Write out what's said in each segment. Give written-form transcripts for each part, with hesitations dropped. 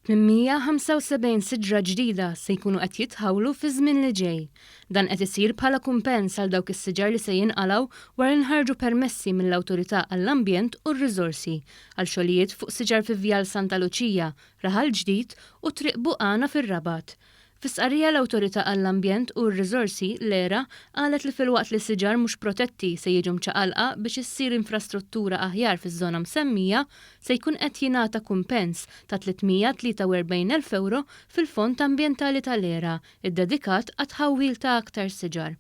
875 siġra ġdida se jkunu qed jitħawlu fiż-żmien li ġej. Dan qed isir bħala kumpens għal dawk is-siġar li se jinqalgħu wara li nħarġu permessi mill-Awtorità għall-Ambjent u r-Riżorsi għal xogħlijiet fuq siġar fi Vjal Santa Luċija, Raħal Ġdid u Triq Buqana fir-Rabat. Fi stqarrija l-Awtorità għall-Ambjent u r-Riżorsi, l-ERA, qalet li filwaqt li siġar mhux protetti se jiġu mċaqalqa biex issir infrastruttura aħjar fiż-żona msemmija, se jkun qed jingħata kumpens ta' 343 elf ewro fil-Fond Ambjentali tal-ERA ddedikat għat-tħawwil ta' aktar siġar.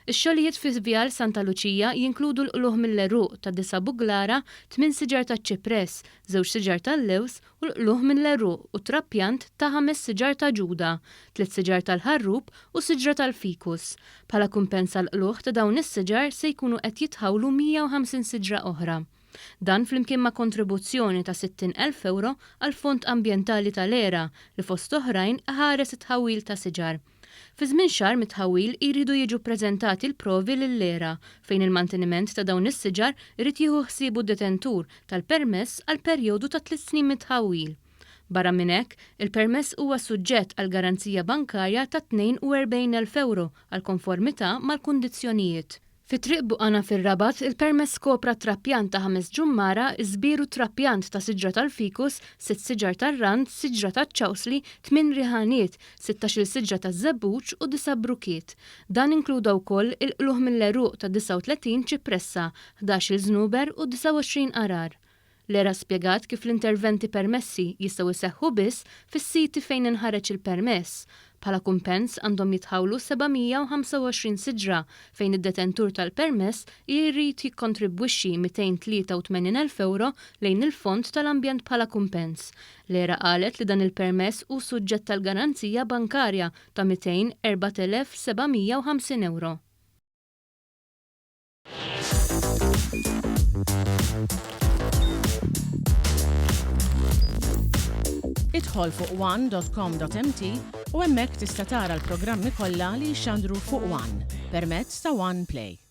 Ix-xogħlijiet fi Vjal Santa Luċija jinkludu l-qlugħ mill-għeruq ta' disa' buglara, tmien siġar taċ-ċipress, żewġ siġar tal-lewż u l-qlugħ mill-għeruq u t-trapjant ta' ħames siġar ta' ġuda, tliet siġar tal-ħarrub u siġra tal-fikus. Bħala kumpens għall-qlugħ ta' dawn is-siġar se jkunu qed jitħawlu 150 siġra oħra. Dan flimkien ma' kontribuzzjoni ta' 60,000 ewro għall-Fond Ambjentali tal-ERA li fost oħrajn iħares it-tħawwil ta' siġar. Fi żmien xahar mit-tħawwil jridu jiġu ppreżentati l-provi lill-ERA fejn il-manteniment ta' dawn is-siġar irid jieħu ħsiebu d-detentur tal-permess għal perjodu ta' tliet snin mit-tħawwil. Barra minn hekk, il-permess huwa suġġett għal garanzija bankarja ta' 42,000 ewro għall-konformità mal-kundizzjonijiet. Fi Triq Buqana fir-Rabat, il-permess kopra trapjant ta' ħames ġummara, żbir u trapjant ta' siġra tal-fikus, sitt siġar tar-rand, siġra taċ-ċawsli, tmien riħaniet, sittax-il siġra taż-żebbuġ u disa' brukiet. Dan inkluda wkoll il-qlugħ mill-għeruq ta' 39 ċipressa, ħdax-il żnuber u 29 għarar. L-ERA spjegat kif l-interventi permessi jistgħu jseħħu biss fis-siti fejn inħareġ il-permess. Bħala kumpens għandhom jitħawlu 725 siġra fejn id-detentur tal-permess jrid jikkontribwixxi 283 elf ewro lejn il-Fond tal-Ambjent bħala kumpens. L-ERA qalet li dan il-permess hu suġġett għal garanzija bankarja ta' 204,750 ewro. Idħol fuq one.com.mt u hemmhekk tista' tara l-programmi kollha li jixxandru fuq One permezz ta' One Play.